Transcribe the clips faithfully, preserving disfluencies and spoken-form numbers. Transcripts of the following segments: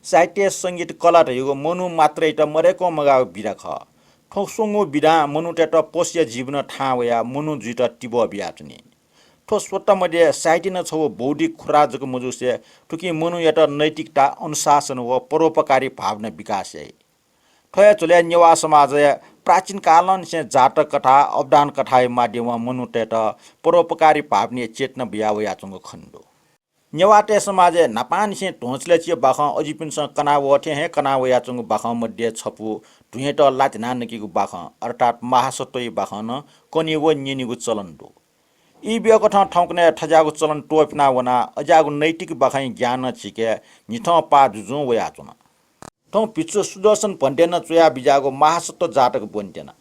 साहित्य, संगीत, कला धइगु मनू मात्रयात मदय्‌कं मगाःगु विधा खः। थ्व स्वंगू विधां मनूतय्‌त पशुया जीवनं थाहां वयाः मनू जुइत तिबः बियाच्वनी। थ्व स्वत मध्ये साहित्य नं छगू बौद्धिक खुराः जक मजुसे थुकिं मनूयात नैतिकता, अनुशासन व परोपकारी भावना विकास याइ। थ्व हे झ्वलय् नेवाः समाजय् प्राचीन कालंनिसें जातक कथा, अवदान कथाया माध्यमं मनूतय्‌त परोपकारी भावनाया चेतना बिया वयाच्वंगु खने दु। नेवाःतय् समाजय् न्हापांनिसें ध्वंसलय् चिया बाखं अजिपिन्सं कना वः थें हे कना वयाच्वंगु बाखं मध्ये छपु धुँयात लात न्ह्यानाः नकीगु बाखं, अर्थात् महासत्वया बाखं नं कने व न्यनेगु चलन दु। ई ब्यःकथं थौंकन्हय् थज्याःगु चलन त्वःफिना वनाः अज्याःगु नैतिक बाखंया ज्ञानं झीके न्हिथं पाः जुजुं वयाच्वन। थौं भिक्षु सुदर्शन भन्तेनं च्वया बिज्याःगु महासत्व जातक ब्वनेत्यना।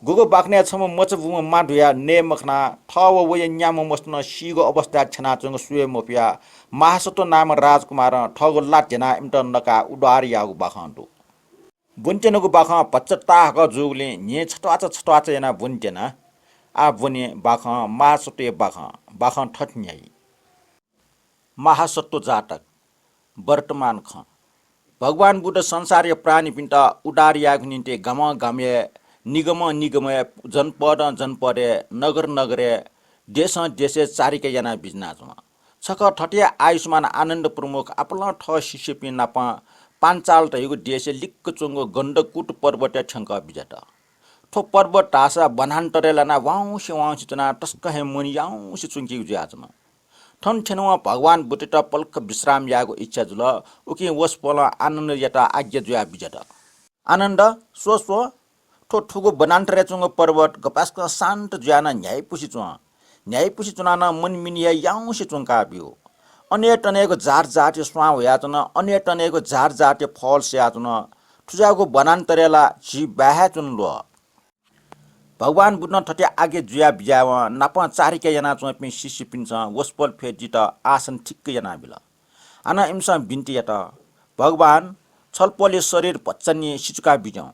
गुगु बाखनय् छम्ह मचा बूम्ह मां दुया नये मखनाः थः व वया न्याम्ह मस्तुनं सीगु अवस्थाय् छ्यानाच्वंगु स्वये मफयाः महासत्व नामक राजकुमारं थःगु लात ध्यानाः इमित नकाः उद्धार याःगु बाखं दु। ब्वनेत्यनागु बाखं भचा ताहाकः जूगुलिं न्हिं छत्वाःचा छत्वाःचा यानाः ब्वनेत्यना। आः ब्वने बाखं, महासत्वया बाखं, बाखं थथे न्ह्याइ। महासत्व जातक, वर्तमान खँ। भगवान बुद्ध संसारया प्राणीपिन्त उद्धार यायेगु निंतिं गामं गामय्, निगमं निगमय्, जनपदं जनपदय्, नगर नगरय्, देशं देशय् चारिका यानाः बिज्यानाच्वन। छकः थथे आयुष्मान आनन्द प्रमुख आपालं थः शिष्यपिं नाप पाञ्चाल धइगु देशय् लिक्क च्वंगु गण्डकूट पर्वतय् थ्यंकः बिज्यात। थ्व पर्वत धाःसा वनान्तरय् लानाः वाउँसे वाउँसे च्वनाः तसकं हे मन याउँसे च्वंकीगु जुयाच्वन। थन थ्यनेवं भगवान बुद्धयात पलख विश्राम यायेगु इच्छा जुल। उकिं वसपोलं आनन्दयात आज्ञा जुयाः बिज्यात। आनन्द, स्व स्व, थ्व थुगु वनान्तरय् च्वंगु पर्वत गपाय्‌सकं शान्त जुयाः नं न्ह्याइपुसे च्वं। न्ह्याइपुसे च्वनाः नं मन मिने हे याउँसे च्वंका ब्यु। अनेतनेगु जात जाति स्वां वयाच्वन, अनेतनेगु जात जाति फल सयाच्वन। थुज्याःगु वनान्तरय् ला झी बाय् हे च्वने ल्वः। भगवान बुद्धं थथे आज्ञा जुयाः बिज्यावं नापं चारिका यानाच्वंपिं शिष्यपिन्सं वसपोल फ्यतुइत आसन ठिक्क यानाबिल। हानं इमिसं बिन्ति यात, भगवान, छलपोलया शरीर भचा निं सिचुका बिज्याहुँ।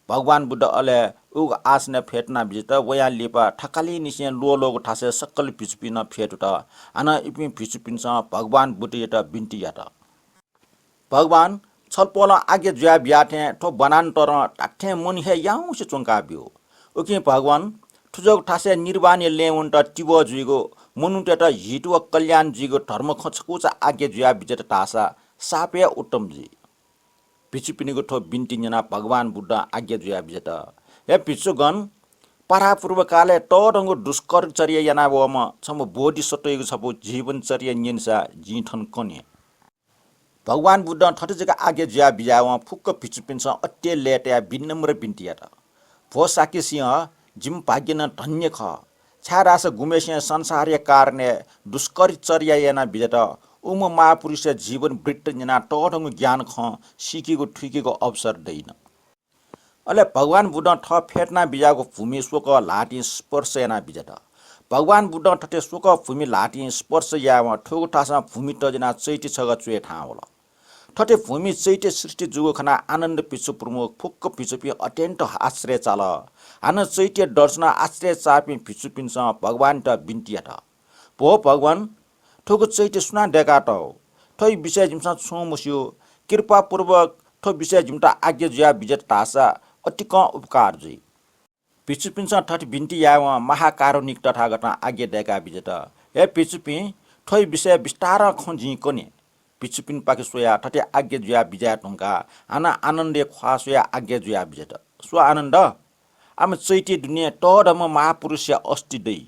भगवान बुद्ध अले उगु आसनय् फ्यतुना बिज्यात। वयां लिपा थकालिनिसें ल्वःल्वःगु थासय् सकल भिक्षुपिं नं फ्यतुत। हानं इपिं भिक्षुपिन्सं भगवान बुद्धयात बिन्ति यात, भगवान, छलपोलं आज्ञा जुयाः बिया थें थ्व वनान्तरं धात्थें मन हे याउँसे च्वंका ब्यु। उकिं भगवान, थुज्याःगु थासय् निर्वाणया लँय् वनेत तिबः जुइगु, मनूतय्‌त हित व कल्याण जुइगु धर्म खँ छकूचा आज्ञा जुयाः बिज्यात धाःसा साप हे उत्तम जुइ। भिक्षुपिनिगु थ्व बिन्ति न्यनाः भगवान बुद्धं आज्ञा जुयाः बिज्यात, हे भिक्षुगण, परापूर्वकालय् तःधंगु दुष्कर चर्या याना वःम्ह छम्ह बोधिसत्वयागु छपु जीवनचर्या न्यनेसा जिं थन कने। भगवान बुद्धं थथे जक आज्ञा जुयाः बिज्यावं फुक्क भिक्षुपिन्सं अति हे लय्‌तायाः विनम्र बिन्ति यात, भो शाक्य सिंह, जिमि भाग्य नं धन्य खः, छाय्‌धाःसा गुम्हेसिं संसारया कारणय् दुष्कर चर्या यानाः बिज्यात, उम्ह महापुरुषया जीवन वृत्त न्यनाः तःधंगु ज्ञान खँ सीकेगु थुइकेगु अवसर दइन। अले भगवान बुद्धं थः फ्यतुना बिज्याःगु भूमि स्वकः ल्हातिं स्पर्श यानाः बिज्यात। भगवान बुद्धं थथे स्वकः भूमि ल्हातिं स्पर्श यायेवं थुगु थासं भूमि तज्यानाः चैत्य छगः च्वय् थाहां वल। थथे भूमि चैत्य सृष्टि जूगु खनाः आनन्द भिक्षु प्रमुख फुक्क भिक्षुपिं अत्यन्त आश्चर्य चाल। हानं चैत्य दर्शनं आश्चर्य चाःपिं भिक्षुपिन्सं भगवानयात बिन्ति यात, भो भगवान, थुगु चैत्य सुनां दय्‌कातःगु? थ्व विषयय् जिमिसं छुं मस्यू। कृपापूर्वक थ्व विषयय् जिमित आज्ञा जुयाः बिज्यात धाःसा अतिकं उपकार जुइ। भिक्षुपिन्सं थथे बिन्ति यायेवं महाकारुणिक तथागतं आज्ञा दय्‌काः बिज्यात, हे भिक्षुपिं, थ्व विषयय् बिस्तारं खँ जिं कने। भिक्षुपिनिपाखे स्वयाः थथे आज्ञा जुयाः बिज्याये धुंकाः हानं आनन्दया ख्वाः स्वयाः आज्ञा जुयाः बिज्यात, स्व आनन्द, आम चैत्य दुने तःधंम्ह महापुरुषया अस्थि दइ।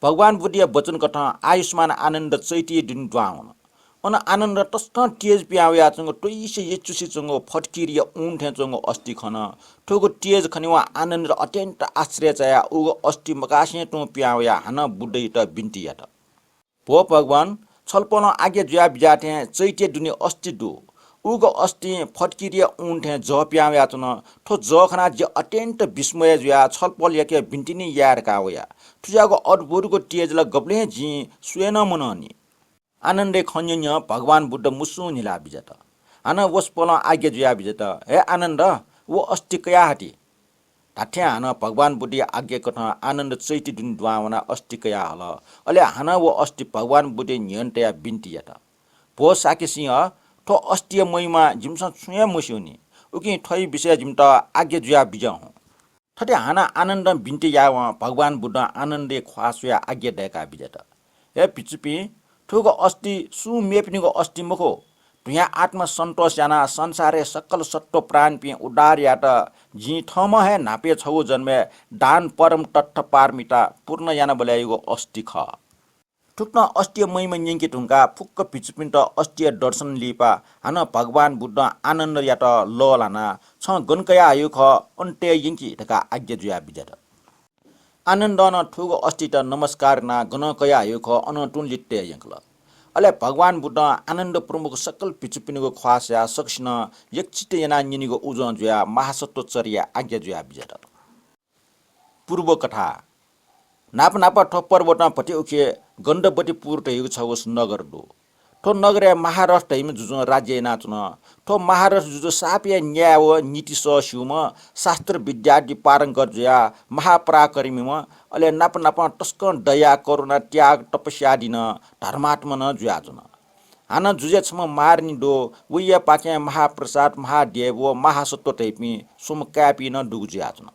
भगवान बुद्धया वचन कथं आयुष्मान आनन्द चैत्यया दुने दुहां वन। अन आनन्दं तसकं तेज पिहां वयाच्वंगु त्वइसे यचुसे च्वंगु फतकिरिया ऊन थें च्वंगु अस्थि खन। थुगु तेज खनेवं आनन्द अत्यन्त आश्चर्य चायाः उगु अस्थि मकासें तुं पिहां वयाः हानं बुद्धयात बिन्ति यात, भो भगवान, छलपोलं आज्ञा जुयाः बिज्याः थें चैत्य दुने अस्थि दु। उगु अस्थिं फतकिरिया ऊन थें जः पिहां वयाच्वन। थ्व जः खनाः जि अत्यन्त विस्मय जुयाः छलपोलयाके बिन्ति नं याये धकाः वया। थुज्याःगु अद्भुतगु तेज ला गबलें जिं स्वये नं मनंनि। आनन्दया खँ न्यँ न्यँ भगवान बुद्ध मुसुं न्हिलाः बिज्यात। हानं वसपोलं आज्ञा जुयाः बिज्यात, हे आनन्द, व अस्थि कयाः हति। धात्थें हानं भगवान बुद्धया आज्ञा कथं आनन्द चैत्य दुने दुहां वनाः अस्थि कयाः हल। अले हानं व अस्थि भगवान बुद्धया न्ह्यःने तयाः बिन्ति यात, भो शाक्य सिंह, थ्व अस्थिया महिमा जिमिसं छुं हे मस्यूनि। उकिं थ्वया विषयय् जिमित आज्ञा जुयाः बिज्याहुँ।" थथे हानं आनन्दं बिन्ति याःवं भगवान बुद्धं आनन्दया ख्वाः स्वयाः आज्ञा दय्‌का बिज्यात। "हे भिक्षुपिं, थुगु अस्थि सुं मेपिनिगु अस्थि मखु। धुइँया आत्मा सन्तोष यानाः संसारय् सकल सत्त्व प्राणीपिं उद्धार यायेत जिं थःम्हं हे न्हापा छगू जन्मय् दान परम तत्थ पारमिता पूर्ण यानाबलय्‌यागु अस्थि खः।" थुकथं अस्थि महिमा न्यंके धुंकाः फुक्क भिक्षुपिन्त अस्थि दर्शन लिपा हानं भगवान बुद्धं आनन्दयात लःल्हानाः "छं गन कयाहयागु खः, अन तये यंकि" धकाः आज्ञा जुयाः बिज्यात। आनन्दं नं थुगु अस्थित नमस्कार यानाः गनं कयाहयागु खः, अनं तुं लित तये यंकल। अले भगवान बुद्धं आनन्द प्रमुख सकल भिक्षुपिनिगु ख्वाः स्वयाः सकसिनं एकचित्त यानाः न्यनेगु उजं जुयाः महासत्त्व चर्या आज्ञा जुयाः बिज्यात। पूर्व कथा। न्हापा न्हापा थ्व पर्वतं भति उखे गन्धवतीपुर धइगु छगू नगर दु। थ्व नगरय् महारथ धइम्ह जुजुं राज्य यानाच्वन। थ्व महारथ जुजु सापया न्याय व नीति सः स्यूम्ह, शास्त्र विद्यादि पारंगत जुयाः महापराक्रमीम्ह, अले नाप नापं तसकं दया, करुणा, त्याग, तपस्यादि नं धर्मात्मा नं जुयाच्वन। हानं जुजुया छम्ह महारानी दु, वयापाखें महाप्रसाद, महादेव व महासत्त्व धइपिं स्वम्ह काय्‌पिं नं दुगु जुयाच्वन।